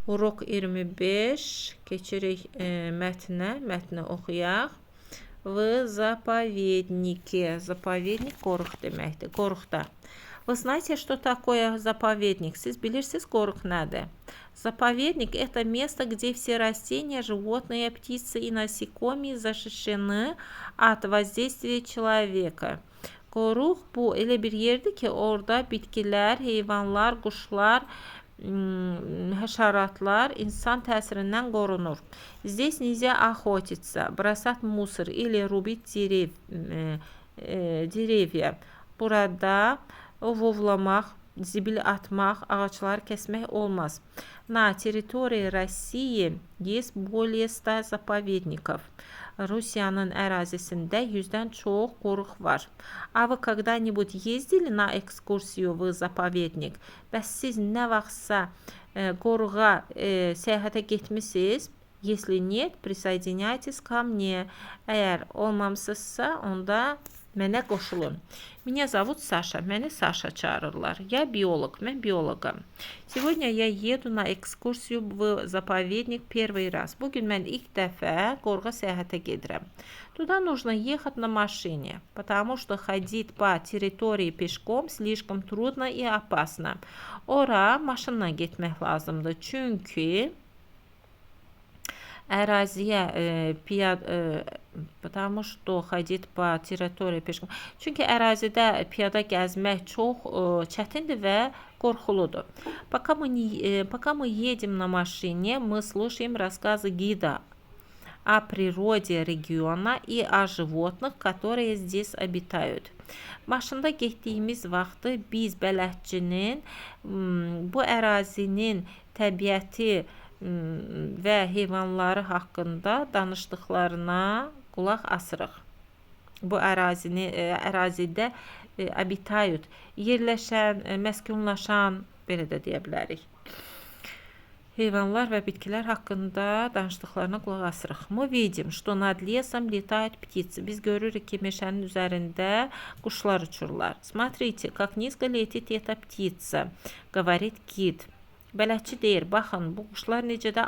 Урок 25. Keçirik mətnə. Mətni oxuyaq. В заповеднике. Заповедник qoruq deməkdir. Qoruqda. Вы знаете, что такое заповедник? Siz bilirsiniz qoruq nədir? Заповедник – это место, где все растения, животные, птицы и насекомые защищены от воздействия человека. Qoruq bu elə bir yerdir ki, orada bitkilər, heyvanlar, quşlar, həşəratlar insan təsirindən qorunur. Здесь нельзя охотиться, бросать мусор или рубить деревья. Burada ov ovlamaq, zibil atmaq, ağacları kəsmək olmaz. На территории России есть более 100 заповедников. Rusiyanın ərazisində 100-dən çox qoruq var. А вы когда-нибудь ездили на экскурсию в заповедник? Bəs siz nə vaxtsa qoruğa səyahətə getmisiniz? Если нет, присоединяйтесь ко мне. Əgər olmamısınızsa, onda mənə qoşulun. Меня зовут Саша. Məni Саша çağırırlar. Я биолог. Mən bioloqam. Сегодня я еду на экскурсию в заповедник первый раз. Bugün mən ilk dəfə qoruğa səyahətə gedirəm. Туда нужно ехать на машине, потому что ходить по территории пешком слишком трудно и опасно. Ora maşınla getmək lazımdır. Çünki əraziyə потому что ходить по территории пешком. Çünki ərazidə piyada gəzmək çox çətindir və qorxuludur. Пока мы едем на машине, мы слушаем рассказы гида о природе региона и о животных, которые здесь обитают. Maşında getdiyimiz vaxtı biz bələdçinin bu ərazinin təbiəti və heyvanları haqqında danışdıqlarına qulaq asırıq. Bu ərazidə обитают yerləşən, məskunlaşan, belə də deyə bilərik. Heyvanlar və bitkilər haqqında danışdıqlarına qulaq asırıq. Мы видим, что над лесом летают птицы. Biz görürük ki, meşənin üzərində quşlar uçurlar. Смотрите, как низко летит эта птица, говорит гид. Bələdçi deyir, baxın, bu quşlar necə də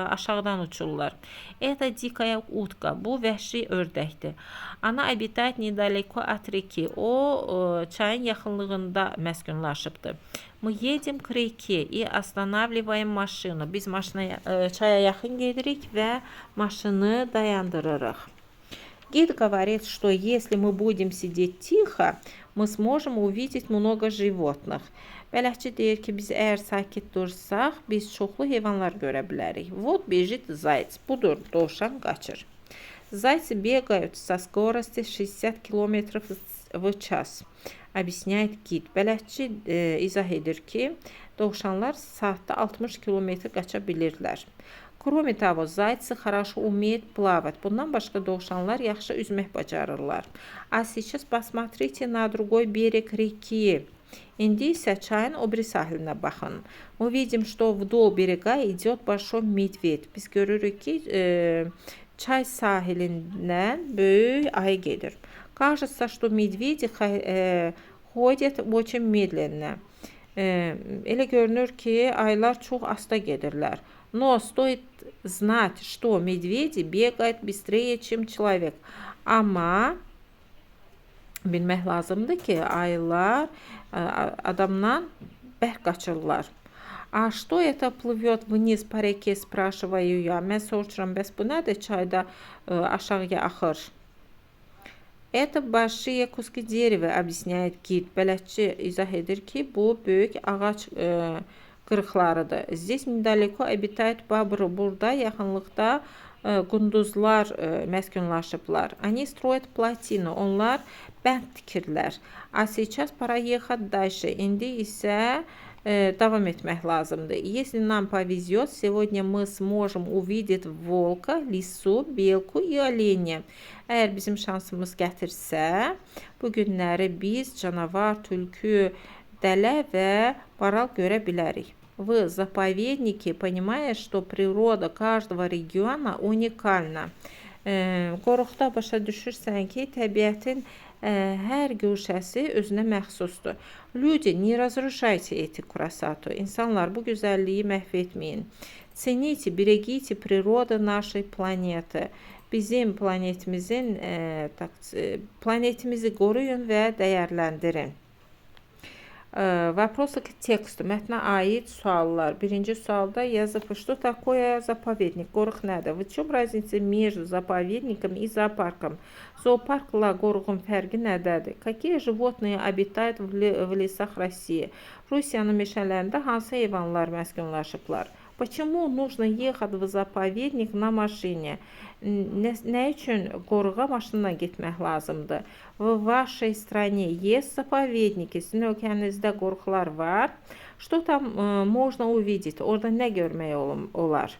aşağıdan uçurlar. Это дикая утка. Bu vəhşi ördəkdir. Она обитает недалеко от реки. O, çayın yaxınlığında məskunlaşıbdır. Мы едем к реке и останавливаем машину. Biz maşına, çaya yaxın gedirik və maşını dayandırırıq. Гид говорит, что если мы будем сидеть тихо, мы сможем увидеть много животных. Bələdçi deyir ki, biz əgər sakit dursaq, biz çoxlu heyvanlar görə bilərik. Вот бежит заяц. Budur, dovşan qaçır. Зайцы бегают со скоростью 60 километров в час, объясняет гид. Bələdçi izah edir ki, dovşanlar saatda 60 kilometr qaça bilirlər. Кроме того, зайцы хорошо умеют плавать. Bundan başqa dovşanlar yaxşı üzmək bacarırlar. А сейчас посмотрите на другой берег реки. İndi isə çayın o biri sahilinə baxın. Мы видим, что вдоль берега идет большой медведь. Biz görürük ki, çay sahilindən böyük ayı gedir. Кажется, что медведи ходят очень медленно. Elə görünür ki, ayılar çox asta gedirlər. Но стоит знать, что медведи бегают быстрее, чем человек. Amma bilmək lazımdır ki, ayılar adamdan bərk qaçırlar. А что это плывет вниз по реке, спрашиваю я. Mən soruşuram, bəs bu nədir çayda aşağıya axır? Это большие куски дерева, объясняет гид. Bələdçi izah edir ki, bu böyük ağac qırıqlarıdır. Здесь недалеко обитают бобры. Burada yaxınlıqda qunduzlar məskunlaşıblar. Они строят плотину. Onlar bənd tikirlər. А сейчас пора ехать дальше. İndi isə davam etmək lazımdır. Если нам повезет, сегодня мы сможем увидеть волка, лису, белку и оленя. Əgər bizim şansımız gətirsə, bu günləri biz canavar, tülkü, dələ və maral görə bilərik. В заповеднике понимаешь, что природа каждого региона уникальна. Qoruqda başa düşürsən ki, təbiətin Hər guşəsi özünə məxsusdur. Люди, не разрушайте эти красоту. İnsanlar, bu gözəlliyi məhv etməyin. Цените, берегите природу нашей планеты. Bizim planetimizin planetimizi qoruyun və dəyərləndirin. Вопросы к тексту. Mətnə aid suallar. Birinci sualda yazıb, что такое заповедник? Qoruq nədir? В чем разница между заповедником и зоопарком? Zooparkla qoruğun fərqi nədədir? Какие животные обитают в лесах России? Rusiyanın meşələrində hansı heyvanlar məskunlaşıblar? Почему нужно ехать в заповедник на машине? Nə üçün qoruğa maşınla getmək lazımdır? В вашей стране есть заповедники? Sizin ölkənizdə qoruqlar var. Что там можно увидеть? Orada nə görmək olar?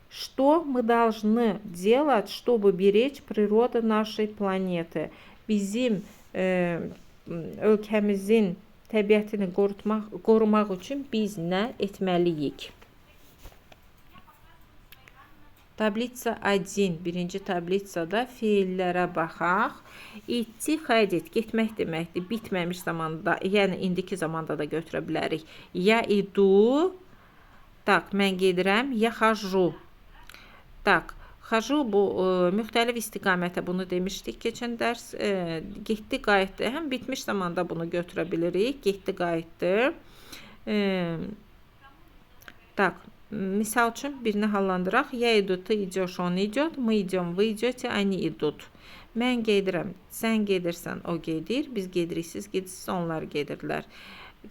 Что мы должны делать, чтобы беречь природу нашей планеты? Bizim ölkəmizin təbiətini qorumaq üçün biz nə etməliyik? Tablitsa 1. Birinci tablitsada feillərə baxaq. İdti, ходить, getmək deməkdir. Bitməmiş zamanda, yəni indiki zamanda da götürə bilərik. Ya idu, tak, mən gedirəm, ya хожу. Tak, хожу bu müxtəlif istiqamətə bunu demişdik keçən dərs. Getdi, qayıtdı. Həm bitmiş zamanda bunu götürə bilirik. Getdi, qayıtdı. Tak, misal üçün birini hallandıraq. Я иду, ты идешь, он идет, мы идем, вы идете, они идут. Mən gedirəm, sən gedirsən, o gedir, biz gedirik, siz gedirsiniz, onlar gedirlər.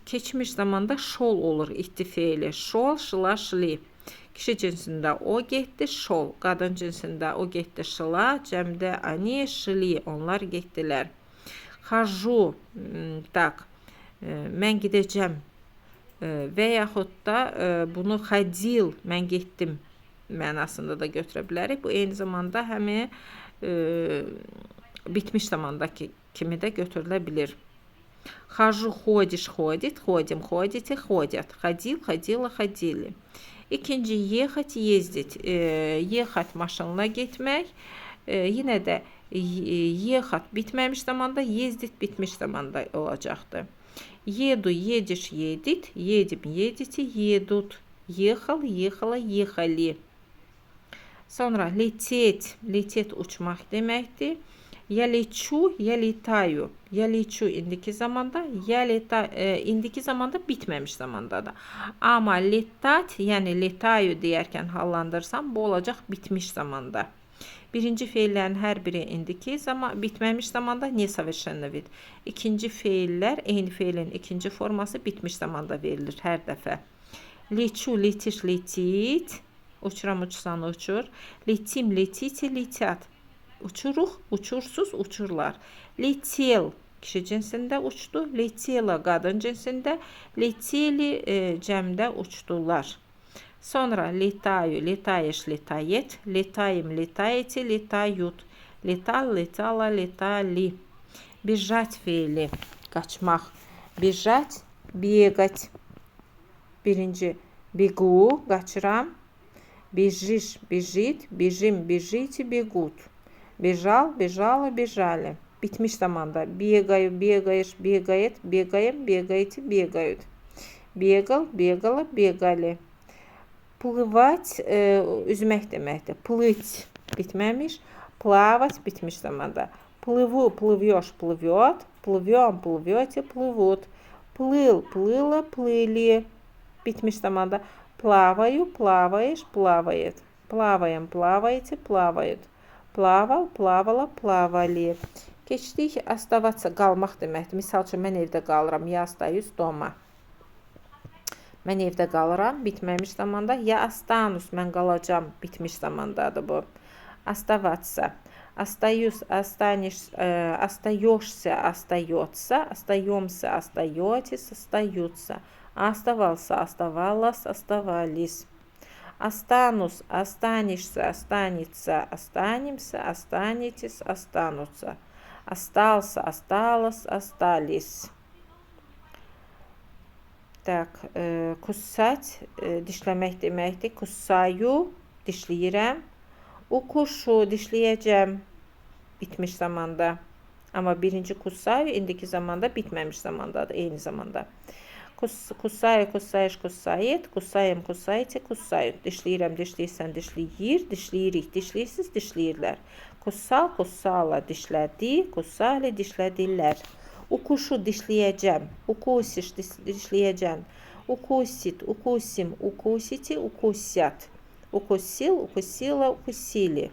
Keçmiş zamanda şol olur itdi feili. Şol, şıla, şli. Kişi cinsində o getdi, şol. Qadın cinsində o getdi, şıla. Cəmdə ani, şli. Onlar getdilər. Хожу, tak, mən gedəcəm. Və yaxud da bunu ходил, mən getdim mənasında da götürə bilərik. Bu eyni zamanda həm bitmiş zamandakı kimi də götürülə bilir. Хожу, ходишь, ходит, ходим, ходите, ходят. Ходил, ходила, ходили. İkinci, ехать, ездить. Ехать maşınla getmək. Yenə də ехать bitməmiş zamanda, ездить bitmiş zamanda olacaqdır. Еду, едешь, едет, едем, едете, едут. Ехал, ехала, ехали. Sonra лететь, лететь uçmaq deməkdir. Я лечу, я летаю. Я лечу indiki zamanda, я лета, indiki zamanda bitməmiş zamanda da. Amma летать, yəni летаю deyərkən hallandırsam, bu olacaq bitmiş zamanda. Birinci feillərin hər biri indiki zaman, bitməmiş zamanda несовершенный вид. İkinci feillər, eyni feilin ikinci forması bitmiş zamanda verilir hər dəfə. Лечу, летишь, летит. Uçuram, uçsan, uçur. Летим, летите, летят. Uçuruq, uçursuz, uçurlar. Летел kişi cinsində uçdu. Летела qadın cinsində. Летели cəmdə uçdular. Sonra летаю, летаешь, летает. Летаем, летаете, летают. Летал, летала, летали. Бежать feili, qaçmaq. Бежать, бегать. Birinci бегу, qaçıram. Бежишь, бежит, бежим, бежите, бегут. Бежал, бежала, бежали. Bitmiş zamanda бегаю, бегаешь, бегает, бегаем, бегаете, бегают. Бегал, бегала, бегали. Плывать, üzmək deməkdir. Плыть bitməmiş, плавать bitmiş zamanda. Плыву, плывешь, плывет, плывем, плывете, плывут. Плыл, плыла, плыли. Bitmiş zamanda. Плаваю, плаваешь, плавает. Плаваем, плаваете, плавают. Плавал, плавала, плавали. Keçdik оставаться, qalmaq deməkdir. Misal üçün, mən evdə qalıram. Я остаюсь дома. Mən evdə qalıram, bitməmiş zamanda. Я останусь, mən qalacam, bitmiş zamandadır bu. Оставаться. Остаюсь, останешь, остаешься, остается, остаемся, остаетесь, остаются. Оставался, оставалась, оставались. Останусь, останешься, останется, останемся, останетесь, останутся. Остался, осталась, остались. Так, кусать, dişləmək deməkdir. Кусаю, dişləyirəm. Укушу, dişləyəcəm. Bitmiş zamanda. Amma birinci кусаю indiki zamanda bitməmiş zamandadır, eyni zamanda. Кусаю, кусаешь, кусает, кусаем, кусаете, кусают. Dişləyirəm, dişləyirsən, dişləyir, dişləyirik, dişləyirsiniz, dişləyirlər. Кусал, кусала, dişlədi, кусали, dişlədilər. Укушу, dişləyəcəm, укусишь, dişləyəcən. Укусит, укусим, укусите, укусят. Укусил, укусила, укусили.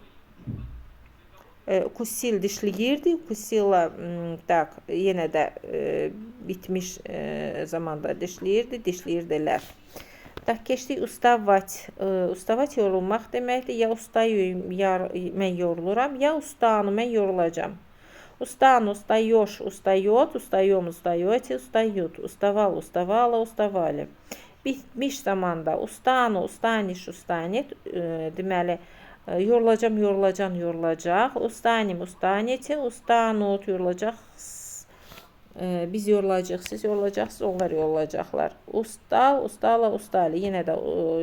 Укусил dişləyirdi, укусила так, yenə də bitmiş zamanda dişləyirdi, dişləyirdilər. Так, keçdik уставать. Уставать yorulmaq deməkdir. Я устаю, mən yoruluram. Я устану, mən yorulacam. Устану, устаешь, устает, устаем, устаете, устают. Уставал, уставала, уставали. Bitmiş zamanda устану, устанешь, устанет. Deməli, yorulacam, yorulacan, yorulacaq. Устанем, устанете, устанут, yorulacaq. Biz yorulacaq, siz yorulacaqsınız, onlar yorulacaqlar. Устал, устала, устали. Yenə də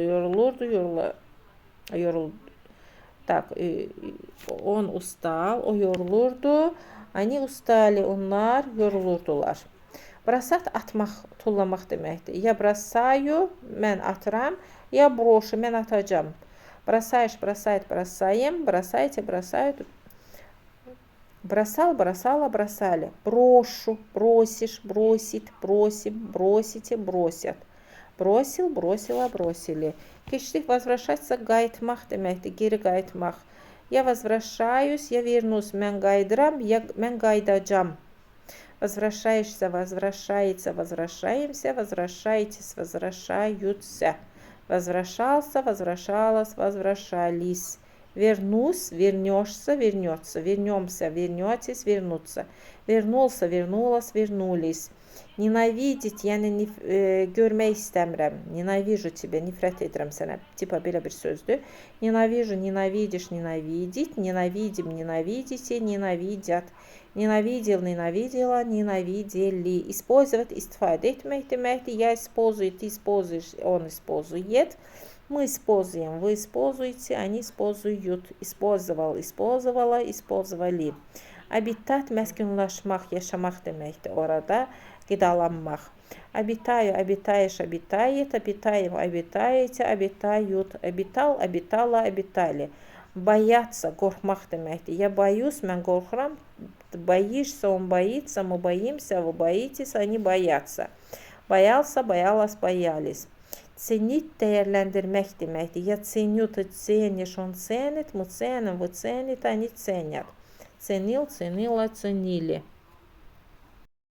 yorulurdu, yorul. Так, он устал, o yorulurdu. Они устали, onlar yorulurdular. Бросать atmaq, tullamaq deməkdir. Я бросаю, mən atıram. Я брошу, mən atacam. Бросаешь, бросает, бросаем, бросаете, бросают. Бросал, бросала, бросали. Брошу, бросишь, бросит, бросим, бросите, бросят. Бросил, бросила, бросили. Keçdik возвращаться, qayıtmaq deməkdir, geri qayıtmaq. Я возвращаюсь, я вернусь, mən qayıdıram, я, mən qayıdacam. Возвращаешься, возвращается, возвращаемся, возвращаетесь, возвращаются. Возвращался, возвращалась, возвращались. Вернусь, вернешься, вернется. Вернемся, вернетесь, вернуться. Вернулся, вернулась, вернулись. Ненавидеть, yəni görmək istəmirəm. Ненавижу тебя, nifrət edirəm sənə. Типа belə bir sözdür. Ненавижу, ненавидишь, ненавидеть, ненавидим, ненавидите, ненавидят. Ненавидел, ненавидела, ненавидели. Использовать, istifadə etmək deməkdir. Я использую, ты используешь, он использует. Мы используем, вы используете, они используют. Использовал, использовала, использовали. Обитать, məskunlaşmaq, yaşamaq deməkdir orada, qidalanmaq. Обитаю, обитаешь, обитает, обитаем, обитаете, обитают. Обитал, обитала, обитали. Бояться, qorxmaq deməkdir. Я боюсь, mən qorxuram. Боишься, он боится, мы боимся, вы боитесь, они боятся. Боялся, боялась, боялись. Ценить, dəyərləndirmək deməkdir. Я ценю, ты ценишь, он ценит, мы ценим, вы цените, они ценят. Ценил, ценила, ценили.